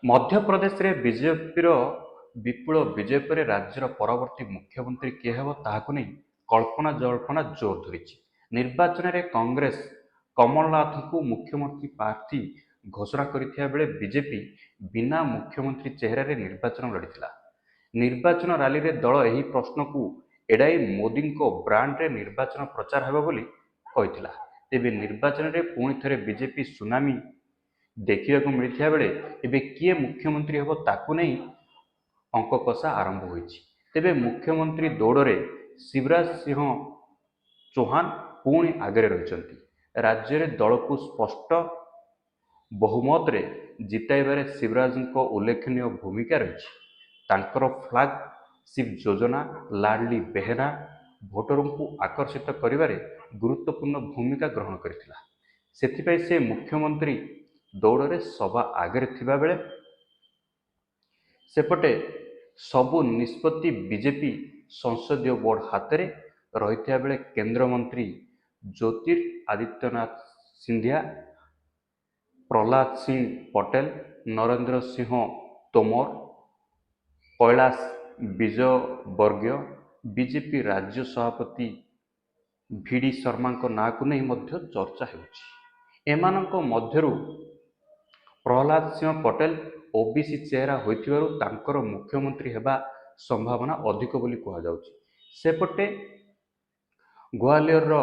ମଧ୍ୟପ୍ରଦେଶରେ ବିଜେପିର ବିପୁଳ ବିଜୟ ପରେ ରାଜ୍ୟର ପରବର୍ତ୍ତୀ ମୁଖ୍ୟମନ୍ତ୍ରୀ କିଏ ହେବ, ତାହାକୁ ନେଇ କଳ୍ପନା ଜଳ୍ପନା ଜୋର ଧରିଛି। ନିର୍ବାଚନରେ କଂଗ୍ରେସ କମଲନାଥଙ୍କୁ ମୁଖ୍ୟମନ୍ତ୍ରୀ ପ୍ରାର୍ଥୀ ଘୋଷଣା କରିଥିବା ବେଳେ ବିଜେପି ବିନା ମୁଖ୍ୟମନ୍ତ୍ରୀ ଚେହେରାରେ ନିର୍ବାଚନ ଲଢ଼ିଥିଲା। ନିର୍ବାଚନ ରାଲିରେ ଦଳ ଏହି ପ୍ରଶ୍ନକୁ ଏଡ଼ାଇ ମୋଦିଙ୍କ ବ୍ରାଣ୍ଡରେ ନିର୍ବାଚନ ପ୍ରଚାର ହେବ ବୋଲି କହିଥିଲା। ତେବେ ନିର୍ବାଚନରେ ପୁଣି ଥରେ ବିଜେପି ସୁନାମି ଦେଖିବାକୁ ମିଳିଥିବା ବେଳେ ଏବେ କିଏ ମୁଖ୍ୟମନ୍ତ୍ରୀ ହେବ, ତାକୁ ନେଇ ଅଙ୍କକଷା ଆରମ୍ଭ ହୋଇଛି। ତେବେ ମୁଖ୍ୟମନ୍ତ୍ରୀ ଦୌଡ଼ରେ ଶିବରାଜ ସିଂହ ଚୌହାନ ପୁଣି ଆଗରେ ରହିଛନ୍ତି। ରାଜ୍ୟରେ ଦଳକୁ ସ୍ପଷ୍ଟ ବହୁମତରେ ଜିତାଇବାରେ ଶିବରାଜଙ୍କ ଉଲ୍ଲେଖନୀୟ ଭୂମିକା ରହିଛି। ତାଙ୍କର ଫ୍ଲାଗସିପ୍ ଯୋଜନା ଲାଡଲି ବେହେନା ଭୋଟରଙ୍କୁ ଆକର୍ଷିତ କରିବାରେ ଗୁରୁତ୍ୱପୂର୍ଣ୍ଣ ଭୂମିକା ଗ୍ରହଣ କରିଥିଲା। ସେଥିପାଇଁ ସେ ମୁଖ୍ୟମନ୍ତ୍ରୀ ଦୌଡ଼ରେ ସବା ଆଗରେ ଥିବାବେଳେ ସେପଟେ ସବୁ ନିଷ୍ପତ୍ତି ବିଜେପି ସଂସଦୀୟ ବୋର୍ଡ ହାତରେ ରହିଥିବା ବେଳେ କେନ୍ଦ୍ରମନ୍ତ୍ରୀ ଜ୍ୟୋତିର ଆଦିତ୍ୟନାଥ ସିନ୍ଧିଆ, ପ୍ରହ୍ଲାଦ ସିଂ ପଟେଲ, ନରେନ୍ଦ୍ର ସିଂହ ତୋମର, କୈଳାସ ବିଜୟବର୍ଗୀୟ, ବିଜେପି ରାଜ୍ୟ ସଭାପତି ଭିଡି ଶର୍ମାଙ୍କ ନାଁକୁ ନେଇ ମଧ୍ୟ ଚର୍ଚ୍ଚା ହେଉଛି। ଏମାନଙ୍କ ମଧ୍ୟରୁ ପ୍ରହ୍ଲାଦ ସିଂହ ପଟେଲ ଓବିସି ଚେହେରା ହୋଇଥିବାରୁ ତାଙ୍କର ମୁଖ୍ୟମନ୍ତ୍ରୀ ହେବା ସମ୍ଭାବନା ଅଧିକ ବୋଲି କୁହାଯାଉଛି। ସେପଟେ ଗ୍ୱାଲିୟରର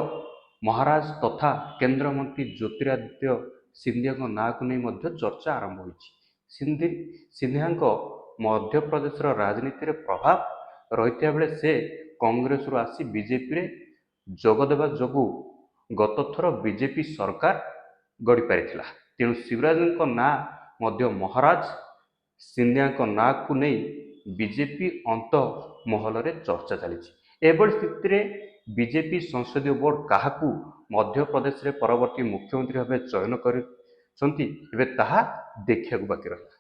ମହାରାଜ ତଥା କେନ୍ଦ୍ରମନ୍ତ୍ରୀ ଜ୍ୟୋତିରାଦିତ୍ୟ ସିନ୍ଧିଆଙ୍କ ନାଁକୁ ନେଇ ମଧ୍ୟ ଚର୍ଚ୍ଚା ଆରମ୍ଭ ହୋଇଛି। ସିନ୍ଧିଆଙ୍କ ମଧ୍ୟପ୍ରଦେଶର ରାଜନୀତିରେ ପ୍ରଭାବ ରହିଥିବା ବେଳେ ସେ କଂଗ୍ରେସରୁ ଆସି ବିଜେପିରେ ଯୋଗଦେବା ଯୋଗୁଁ ଗତଥର ବିଜେପି ସରକାର ଗଢ଼ିପାରିଥିଲା। ତେଣୁ ଶିବରାଜଙ୍କ ନାଁ ମଧ୍ୟ ମହାରାଜ ସିନ୍ଧିଆଙ୍କ ନାଁକୁ ନେଇ ବିଜେପି ଅନ୍ତ ମହଲରେ ଚର୍ଚ୍ଚା ଚାଲିଛି। ଏଭଳି ସ୍ଥିତିରେ ବିଜେପି ସଂସଦୀୟ ବୋର୍ଡ କାହାକୁ ମଧ୍ୟପ୍ରଦେଶରେ ପରବର୍ତ୍ତୀ ମୁଖ୍ୟମନ୍ତ୍ରୀ ଭାବେ ଚୟନ କରିଛନ୍ତି, ଏବେ ତାହା ଦେଖିବାକୁ ବାକି ରହିଲା।